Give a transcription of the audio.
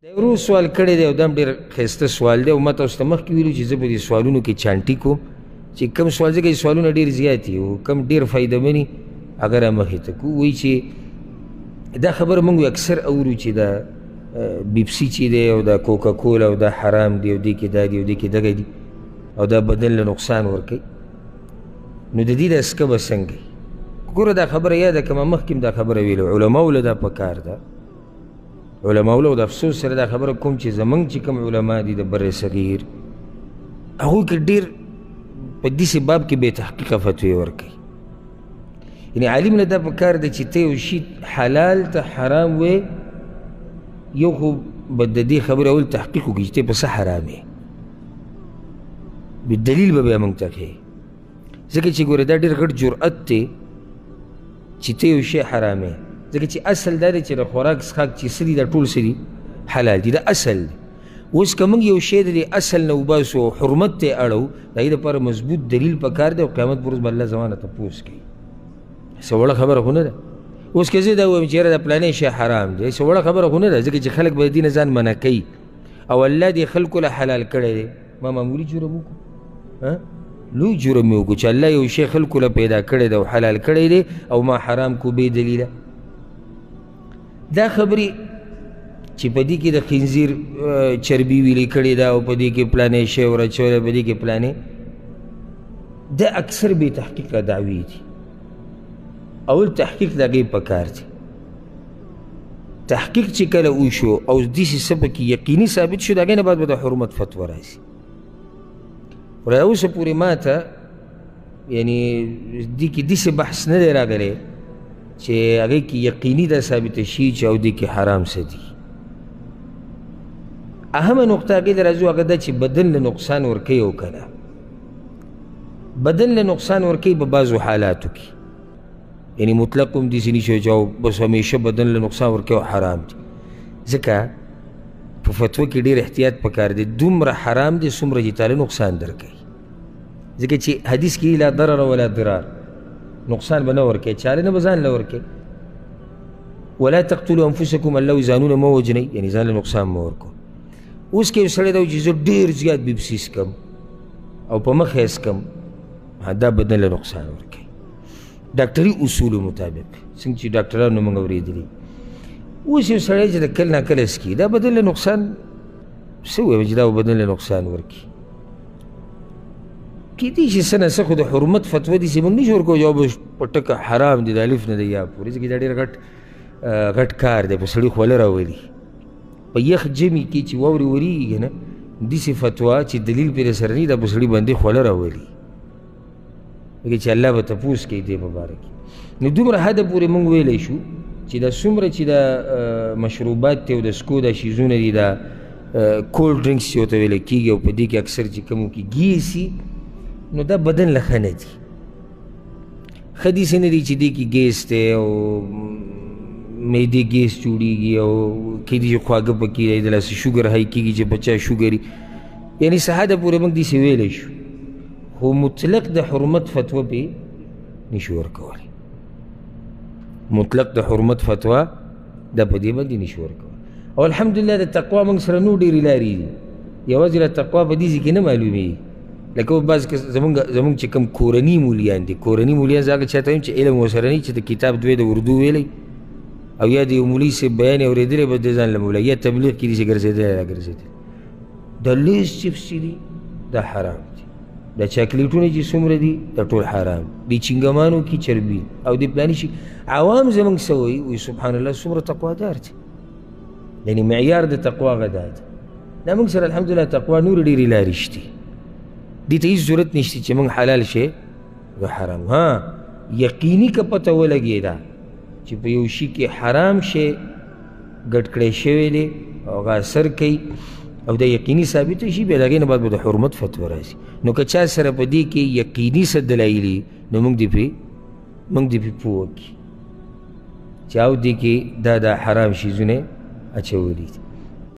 دا ورو سوال کړی دی او دا هم ډېر ښایسته سوال دی، او ما تاسو ته مخکې ویلو چې زه په دې سوالونو کې چانټي کوم چې کوم سوال، ځکه چې سوالونه ډېر زیات دي او کوم ډېر فایدهمن هغه را مخې ته کړو. وایي چې دا خبره موږ اکثر اورو چې دا بیپسي چې دی او دا کوکا کولا او دا حرام دی او دې کې دا دی او دې کې دغه دي او دا بدن له نقصان ورکوي، نو د دې دا سکه به څنګه وي؟ ګوره دا خبره یاده که ما مخکې هم دا خبره ویلې، علماو له دا پکار ده، علماو له د افسوس سره دا خبره کوم چې زمونږ چې کوم علما دي د بر صغیر هغوی کې ډېر په داسې باب کې بې تحقیقه فتوې ورکوي. یعنې عالم له دا پکار ده چې ته یو شي حلال ته حرام وې، یو خو به د دې خبرې اول تحقیق وکړي چې ته په څه حرام یې، دلیل به بیا موږ ته ښیې. ځکه چې ګوره دا ډېر غټ جرأت دی چې ته یو شی حرام یې، ځکه چې اصل دا دی چې د خوراک څښاک چې څه دي دا ټول څه دي حلال دي، دا اصل دی. اوس که موږ یو شی د دې اصل نه وباسو او حرمت ته یې اړوو، د هغې دپاره مضبوط دلیل پکار دی او قیامت پر ورځ به الله زما نه تپوس کوي. څه وړه خبره خو نه ده. اوس که زه دا ووایم چې یاره دا پلانی شی حرام دی، څه وړه خبره خو نه ده، ځکه چې خلک به د دې نه ځان منع کوي او الله دې خلکو له حلال کړی دی. ما معمولي جرم وکړو، لوی جرم مې وکړو چې الله یو شی خلکو له پیدا کړی دی او حلال کړی دی او ما حرام کو بې دلیله. دا خبرې چې په دې کې د خنزیر چربي ویلې کړې ده او په دې کې پلانی شی ور اچولی، په دې کې پلانی، دا اکثر بې تحقیقه دعوې دي. اول تحقیق د هغې پکار دی. تحقیق چې کله وشو او داسې څه پکې یقیني ثابت شو، د هغې نه بعد به د حرمت فتوا راځي. خو تر اوسه پورې ما ته یعنې دې کې داسې بحث نه دی راغلی چې هغې کې یقیني دا ثابته شي چې او دې کې حرام څه دي. اهمه نقطه هغې له راځو، هغه دا چې بدن له نقصان ورکوي او که نه. بدن له نقصان ورکوي په بعضو حالاتو کې، یعنې مطلق هم داسې نه شي چې بس همیشه بدن له نقصان ورکوي او حرام دي، ځکه په فتوا کې ډېر احتیاط پکار دی. دومره حرام دی څومره چې تاله نقصان درکوي، ځکه چې حدیث کې لا ضرر ولا ضرار، نقصان به نه ورکوي، چاله نه به ځان له ورکوي. ولا تقتلوا انفسکم، الله وایي ځانونه مه وژنئ، یعنې ځان له نقصان مه ورکوئ. اوس که یو سړی دا وایي چې زه ډېر زیات بیپسي څکم او په مخه یې څکم، دا بدن له نقصان ورکوي. ډاکټري اصولو مطابق څنګه چې ډاکټرانو موږ اورېدلي، اوس یو سړی چې د کل نه کله څکي دا بدن له نقصان څه ووایم چې دا بدن له نقصان ورکړي؟ کېدای شي څه نه څه خو د حرمت فتوا داسې موږ نه شو ورکولی چې بس په ټکه حرام دی د الف نه د یا پورې، ځکه دا ډېر غټ غټ کار دی، په سړي خوله راولي. په یخ ژمي کې چې واورې ورېږي که نه، داسې فتوا چې دلیل پرې سره نه دا په سړي باندې خوله راولي، ځکه چې الله به تپوس کوي دې په باره کې. نو دومره حده پورې موږ ویلی شو چې دا څومره چې دا مشروبات دی او د سکو دا شیزونه دي، دا کولډ ډرنکس چې ورته ویل کېږي او په دې کې اکثر چې کومو کې ګیس نو دا بدن له ښه نه دي. ښه داسې نه دي چې دې کې ګیس دی او معدې ګیس جوړېږي او کېدای شي خواږه پکې دی، د لاسه شوګر های کېږي چې په چا شوګر وي، یعنې څه حده پورې موږ داسې ویلی شو، خو مطلق د حرمت فتوا پې نشو ورکولی. مطلق د حرمت فتوا دا په دې باندې نشو ورکولی. او الحمدلله د تقوا موږ سره نور ډېرې لارې دي، یوازې د تقوا په دې ځای کې نه معلومېږي. لکه بعض زمونږ چې کوم کورني مولیان دي، کورني مولیان زه هغه چا ته وایم چې علم ورسره نه چې د کتاب دوی د اردو ویلی او یا د یو مولوي صاحب بیان یې اورېدلی بس دی ځان له مولی یا تبلیغ کې داسې ګرځېدلی راګرځېدلی. د لیز چپس چې دي دا حرام دي، دا چاکلیټونه چې څومره دي دا ټول حرام دي، چینګمانو کې چربي او د پلاني شي. عوام زمونږ څه وایي؟ وایي سبحان الله څومره تقوادار دي، یعنې معیار د تقوا هغه دا دی. دا موږ سره الحمدلله تقوا نورې ډېرې لارې شتي، دې ته هېڅ ضرورت نشته چې موږ حلال شی و حرام. ها یقیني که پته ولګېده چې په یو شي کې حرام شی ګډ کړی شوی دی او هغه اثر کوي او دا یقیني ثابته شي، بیا د هغې نه بعد به د حرمت فتوا راځي. نو که چا سره په دې کې یقیني څه دلایل نو موږ دې پرې پوه کړي چې او دې کې دا دا حرام شیزونه اچولي دي.